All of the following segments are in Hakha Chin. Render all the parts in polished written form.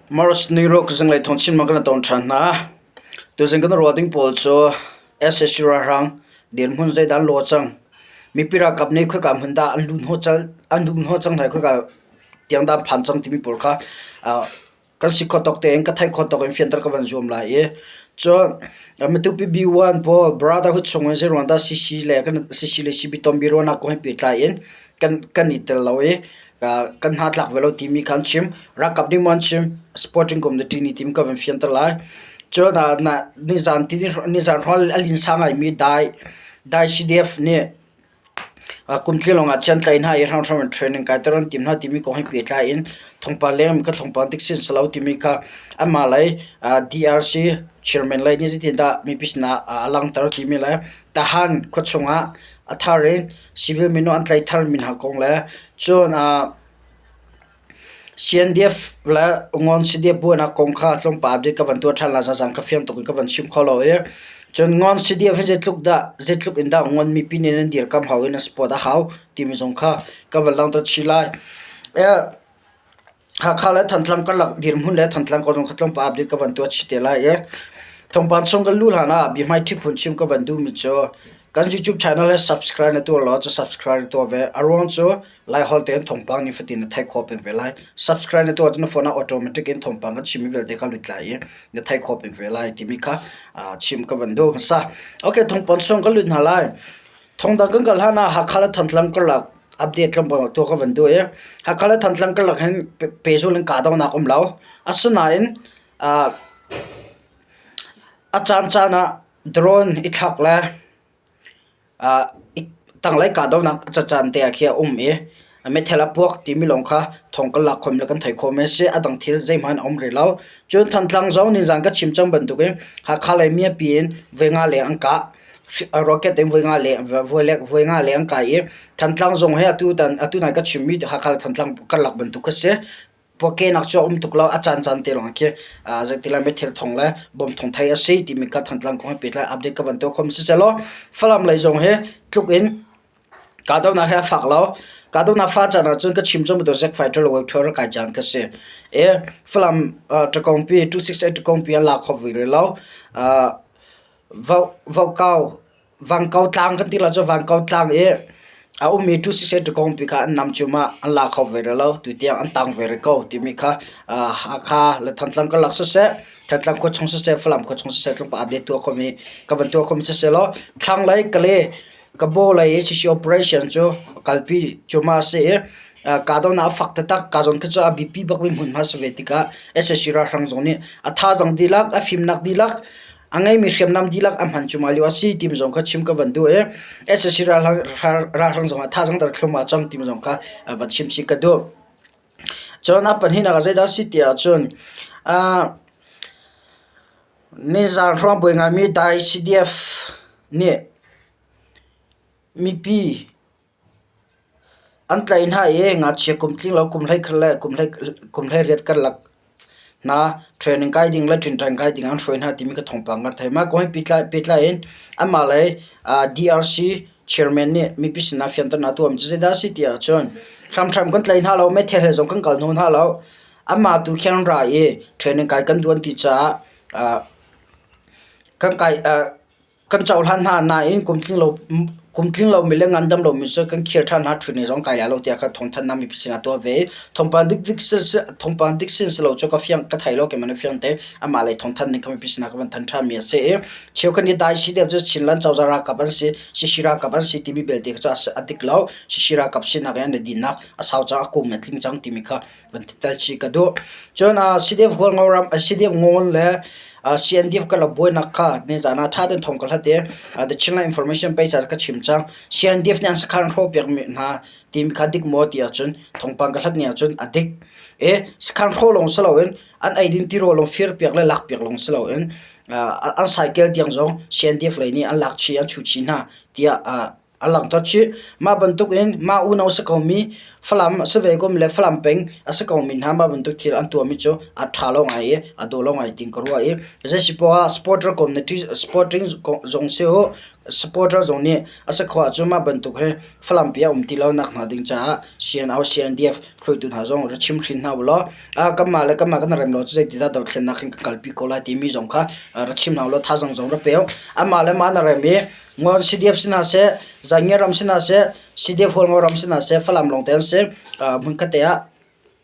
March ni ruk zinglei thawngchin man kan ton ṭhan hna. Tuzing kan ruah ding pawl cu sac ralhrang dirhmun zeidah an lawh cang. Mipi ralkap nih khoika hmun dah an luh hnawh cang hna i khoika tiang dah an phan cang timi pawl kha kan si khawh tawk tein ka theih khawh tawk in fianter ka van zuam lai i cun Matupi B1 pawl Brotherhood chung in zeiruang dah CC le kan CC le CB ton biaruahnak kong he pehtlai in kan kan i tel lo i kan hna tlak ve lo timi kha an chim. Ralkap nih maw an chim supporting community nih timi ka van fianter lai. Cun nizan nizan hrawng a linsa ngaimi dai dai CDF nih Kum tling lawngah thiantlai hna i hramhram in training kaiter an tim hna timi kong he pehtlai in thawngpang leng ka thawngpang dik sin si lo timi kha anmah lei DRC chairman lei nih zeitindah mipi sinah a langhter timi le Tahan khuachung ah a thar in civil minung an tlaih tharmi hna kong le cun CNDF le Ngon CDF buainak kong kha tlawmpal update ka van tuah ṭhan lai zaazaan ka fiang tuk in ka van chim kho lo i cun Ngon CDF hi zeitluk dah zeitluk in dah Ngon mipi nih nan dirkamh hau i nan support a hau timi zong kha ka van langhter chih lai. Hakha le Thantlang karlak dirhmun le Thantlang kong zong kha tlawmpal update ka van tuah chih te lai i thawngpang chung kan luh hlan ah biahmai ṭhi phun chim ka van duhmi cu kan YouTube channel hi subscribe na tuah law cu subscribe na tuah ve. A ruang cu Laiholh tein thawngpang nifatin na theih khawh peng ve lai. Subscribe na tuah ahcun na phone ah automatic in thawngpang kan chimmi vialte kha lut lai i na theih khawh peng ve lai timi kha chim ka van duh hmasa. Okay, thawngpang chung kan lut hna lai. Thawngdang kan kal hlan ah Hakha le Thantlang karlak update tlawmpal tuah ka van duh i Hakha le Thantlang karlak hin pehzul in kahdohnak um lo. Asinain a caancaan ah drone i thlak le Tanglei kahdohnak cacaan te ah khi a um i meithal a puak timi lawng kha thawng kan lak khawh le kan theih khawh mi a si. A dang thil zeihmanh a um rih lo. Cun Thantlang zong nizaan ka chim cang bantukin Hakha lei miapi in voi nga leng an kah. Rocket in voi nga leng an kai i Thantlang zong hi atu tan atu nai ka chimmi Hakha le Thantlang karlak bantuk a si. Puakehnak cu a um tuk lo, a caancaan te lawng khi zeitilai meithil thong le bom thong thei a si timi kha Thantlang kong he pehtlai update ka van tuah khom. Siselaw Falam lei zong hi tluk in kahdohnak hi a fak lo. Kahdohnak fa caan ahcun ka chim cang bantuk Zack Fighter le Web Tour kai caan ka si. E Falam ṭakongpi 268 ṭakongpi an la kho ve rih lo. Vokau Vangkau tlang kan ti lo cu Vangkau tlang i a ummi ṭusiseh ṭukongpi kha an nam cuahmah an la kho ve rih lo tutiang an tang ve rih ko timi kha Hakha le Thantlang karlak siseh Thantlang khuachung siseh Falam khuachung siseh tlawmpal update tuah khomi ka van tuah khomi siseh law thlanglei Kale Kabaw lei i CC operation cu kalpi cuahmah a si i kahdohnak a fak taktak ka zawn khi cu a biapi bakmi hmunhma a si ve tikah sac ralhrang zong nih a thazaang dihlak a fimnak dihlak A ngeimi hriamnam dihlak a hman cuahmah lio a si timi zong kha chim ka van duh i sac ralhrang zong ah thazaang dar thluahmah cang timi zong kha van chim chih ka duh. Cun a pahnihnak ah zeidah a si ti ahcun nizaan hrawng buai ngaimi Dai CDF nih mipi An tlaih hna i ngakchia kum tling lo kum 11 le kum 18 karlak hna training kai ding le ṭinṭan kai ding an hruai hna timi ka thawngpang ka theih. Mah kong he pehtlai in anmah lei DRC chairman nih mipi sinah fianternak a tuahmi cu zeidah a si ti ahcun hramhram kan tlaih hna lo, meithal he zong kan kal hnawh hna lo. Anmah tu khi an ra i training kai kan duh an ti caah kan kai Kan cohlan hna nain kum tling lomi le ngandam lomi cu kan khir ṭhan hna. Ṭhutni zong kai lai lo tiah kha thawngthanhnak mipi sinah tuah ve i thawngpang dik sin si lo cu ka fiang ka thei lo keimah nih fiang te amah lei thawngthanh ning kha mipi sinah ka van thanh ṭhanmi a si i cheukhat nih dai si deuh cu Chinland cozah ralkap an si, Sisi ralkap an si timi belte cu a dik lo. Sisi ralkap sinak i an i dinnak a sau cang, a kum a tling cang timi kha van ti tel chih ka duh. Cun CDF Hualngoram CDF Ngawn le CNDF karlak buainak kha nizaan ah ṭha tein thawng ka hlat i The Chinland Information page ah ka chim cang. CNDF nih an sakhan hrawhpiak mi hna timi kha dik maw ti ahcun thawngpang ka hlat ni ahcun a dik. I sakhan hrawh lawng si loin an eidin tirawl lawng firpiak le lakpiak lawng si loin an cycle tiang zong CNDF lei nih an lak chih an chuh chih hna tiah a langhter chih. Mah bantukin mah unau si komi Falam a si ve komi le Falam peng a si komi hna mah bantuk thil an tuahmi cu a ṭha lo ngai i a dawh lo ngai tiin ka ruah i zeisipoah ah supporter community supporting zong si u supporter zong nih a si khawh ahcun mah bantuk hi Falam pi a um ti lo nak hna ding caah CNO CNDF hruaitu hna zong ra chim hrin hna u law kanmah le kanmah kan rem lo cu zeitidah dothlennak hin kan kalpi ko lai timi zong kha ra chim hna u law thazaang zong ra pe u. Amah le mah na rem i Ngawn CDF si hna seh, Zaingia ram si hna seh, CDF Hualngo ram si hna seh, Falam lawng te an si. Hmunkhat te ah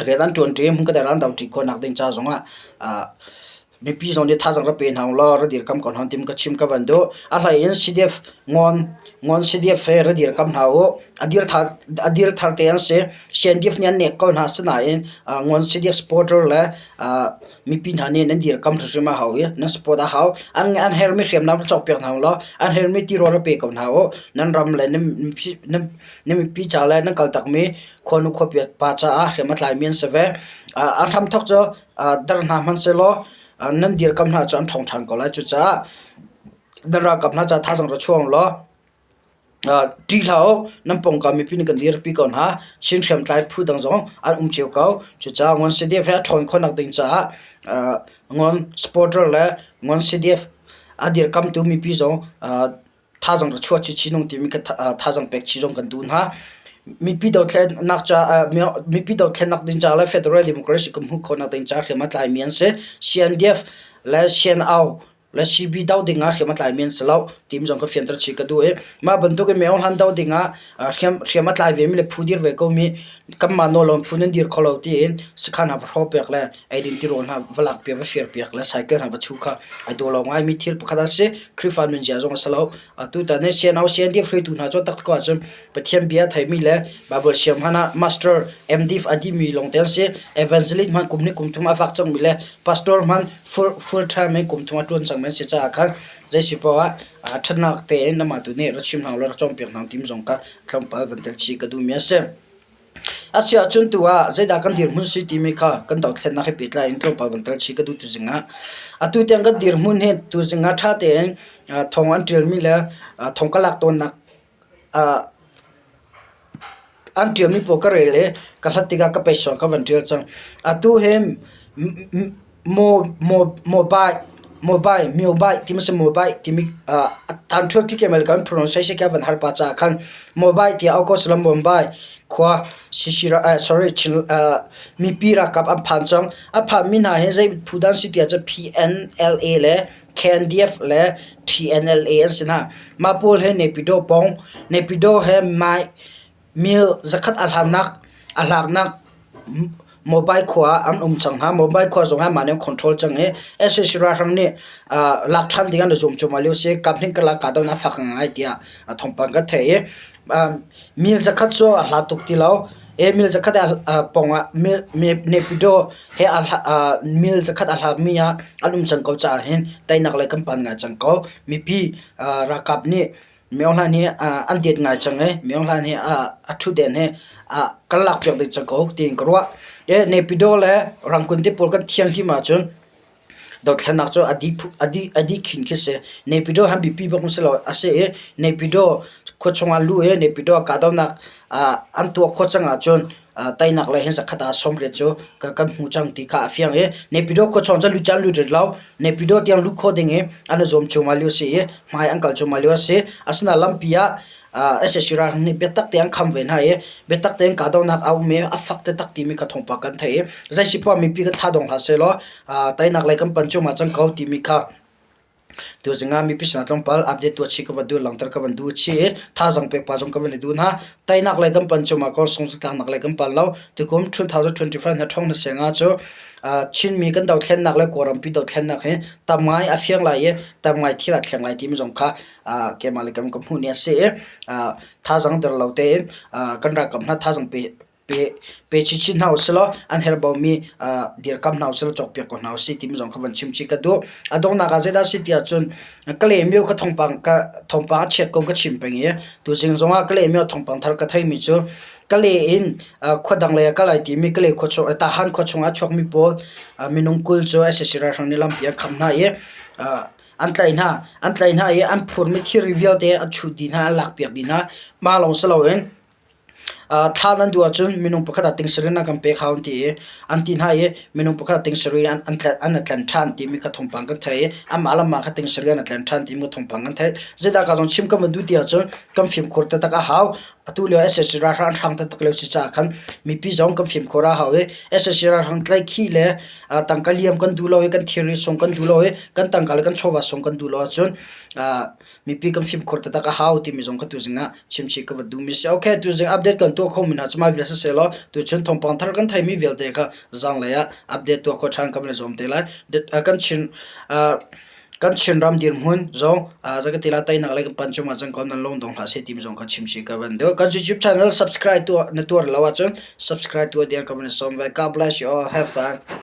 rian an ṭuanṭi, hmunkhat ah an doṭi khawhnak ding ca zongah mipi zong nih thazaang ra pe hna u law ra dirkam ko hna tim ka chim ka van duh. A hlei in CDF ngawn ngawn CDF he ra dirkam hna u. A dir thar a dir thar te an si. CNDF nih an nek ko hna sinain ngawn CDF supporter le mipi hna nih nan dirkam hrimhrim a hau i nan support a hau. An an hermi hriamnam ra cawkpiak hna u law an hermi tirawl ra pe ko hna u. Nan ram le nan nan nan mipi ca le nan kaltakmi khuanu khuapi pa caah hriam a tlaimi an si ve. A hramthawk cu dar hna hmanhsehlaw nan dirkam hna cu an ṭhawng ṭhan ko lai. Cucaah nan ralkap hna caah thazaang ra chuang law ṭih hlah u. Nan pawngkam mipi nih kan dirpi ko hna. Chin hriamtlai phu dang zong an um cio ko. Cucaah Ngon CDF he a ṭhawn khawhnak ding caah Ngon supporter le Ngon CDF a dirkamtu mipi zong thazaang ra chuah chinchin ung timi kha thazaang pek chih zong kan duh hna. Mipi dothlennak caah mipi dothlennak ding caah le federal democracy kan hmuh khawhnak ding caah hriam a tlaimi an si. CNDF le CNO le CB do ding ah hriam a tlaimi an si lo timi zong ka fianter chih ka duh i mah bantuk in Myo Hlan do ding ah hriam hriam a tlai vemi le phu dir ve komi kanmah nawl phu nan dir kho lo tiin sakhan hna va hrawh piak le eidin tirawl hna va lak piak va fir piak le cycle hna va chu kha ai daw lo ngaimi thil pakhat a si. Khrihfa nunzia zong a si lo. Atutan hi CNO CNDF hruaitu hna cu tak ko ahcun Pathian bia theimi le Bible siam hmanh ah Master MDiv a dihmi lawngte an si. Evangelist hmanh kum hnih kum thum a vak cangmi le Pastor hmanh full, full time in kum thum a ṭuan cangmi an si caah khan zei si paoh ah ṭhatnak tein amah tu nih ra chim hna law ra cawnpiak hna tim zong kha tlawmpal van tel chih ka duhmi a si. Asiahcun tu ah zeidah kan dirhmun si timi kha kan dothlennak he pehtlai in tlawmpal van tel chih ka duh tuzing ah. Atu tiang kan dirhmun hi tuzing ah ṭha tein thong an ṭialmi le thong ka lak tawnnak an ṭialmi pawl ka rel i ka hlat tikah ka peisuang ka van ṭial cang. Atu hi Mobile mobile mobile timi si mobile timi tan ṭhuat khi keimah le kan pronunciation khi a van har pah caah khan mobile tiah auh ko selaw Mumbai khua sorry mipi ralkap an phan cang. A phanmi hna hi zei phu dah an si tiah cun PNLA le KNDF le TNLA an si hna. Mah pawl hi Naypyidaw pawng Naypyidaw he Mil zakhat a hlannak a hlaknak mobile khua ah an um cang hna. Mobile khua zong hi mah nih an control cang i sac ralhrang nih lak ṭhan ding an i zuam cuahmah lio a si. Kaphnih karlak kahdohnak a fak ngai tiah thawngpang kan theih i mil zakhat cu a hla tuk ti lo. Mil zakhat pawng ah Naypyidaw he mil zakhat a hlakmi ah an um cang ko caah hin teinak lei kan pan ngai cang ko. Mipi ralkap nih Myo Hlan hi an det ngai cang i Myo Hlan hi a ṭhutden hi kan lakpiak ding cang ko tiin ka ruah. Naypyidaw le Rangoon te pawl kan thianghlim ahcun dothlennak cu a dih khin khi si. Naypyidaw han biapi bak si lo a si i Naypyidaw khua chungah luh i Naypyidaw kahdohnak an tuah khawh cang ahcun teinak lei hin zakhat ah 80 cu kan hmu cang ti kha a fiang i Naypyidaw khuachawng cu lut caan lut rit lo. Naypyidaw tiang lut khawh ding i an i zuam cuahmah lio a si i hmai an kal cuahmah lio a si. Asinain lampi ah sac ralhrang nih biatak tein an kham ve hna i biatak tein kahdohnak a um i a fak taktak timi kha thawngpang kan theih i zei si poah mipi kan thla dong hlah sehlaw teinak lei kan pan cuahmah cang ko timi kha Tuzing ah mipi sinah tlawmpal update tuah chih ka van duh, langhter ka van duh chih i thazaang pek pa zong ka van i duh hna. Teinak lei kan pan cuahmah ko, sungzatlaknak lei kan pan lo. Tukum 2025 na ṭhawng na senga cu Chinmi kan dothlennak le Kawlrampi dothlennak hi tam ngai a fiang lai i tam ngai thil a thleng lai timi zong kha keimah le kam ka hmuh ni a si i thazaang der lo tein kan ralkap hna thazaang pe pe chinchin hna usih law an herhbaumi dirkam hna usih law cawkpiak ko hna usih timi zong kha van chim chih ka duh. A donghnak ah zeidah a si ti ahcun Kalaymyo ka thawngpang ka thawngpang a chiat kong ka chim peng i tuzing zongah Kalaymyo thawngpang thar ka theimi cu Kalay in khua dang lei ah kal ai timi Kalay khua chung Tahan khua chungah a chuakmi pawl minung 20 cu sac ralhrang nih lampi an kham hna i an tlaih hna. An tlaih hna i an phurmi thilri vialte an chuh dih hna, an lakpiak dih hna. Mah lawng si loin. Thla nan duh ahcun minung pakhat ah ting sarih na kan pek hau an ti i an ti hna i minung pakhat ah ting sarih an an an a tlen ṭhan timi kha thawngpang kan theih i amah le amah kha ting sarih an a tlen ṭhan timi thawngpang kan theih. Zeidah ka zong chim kan van duh ti ahcun kan fimkhur taktak a hau. Atu lio SAC ralhrang an hrang taktak lio si caah khan mipi zong kan fimkhur a hau i SAC ralhrang tlaihkhih le tangka liam kan duh lo i kan thilri sung kan duh lo i kan tangka le kan chawva sung kan duh lo ahcun mipi kan fimkhur taktak a hau timi zong kha tuzing ah chimchih ka va duhmi si. Okay, tuzing update kan tuah khomi hna cu mah vial siseh law tuchun thawngpang thar kan theimi vialte kha zanglei ah update tuah khawh ṭhan kan van i zuam te lai. Kan Chin kan Chinram dirhmun zong zakatila teinak lei kan pan cungah cun ko nan lung dong hlah seh timi zong kha chimchih ka van duh. Kan YouTube channel subscribe tuah na tuar lo ahcun subscribe tuah diam ka van i sawm ve. God bless you all. Have fun.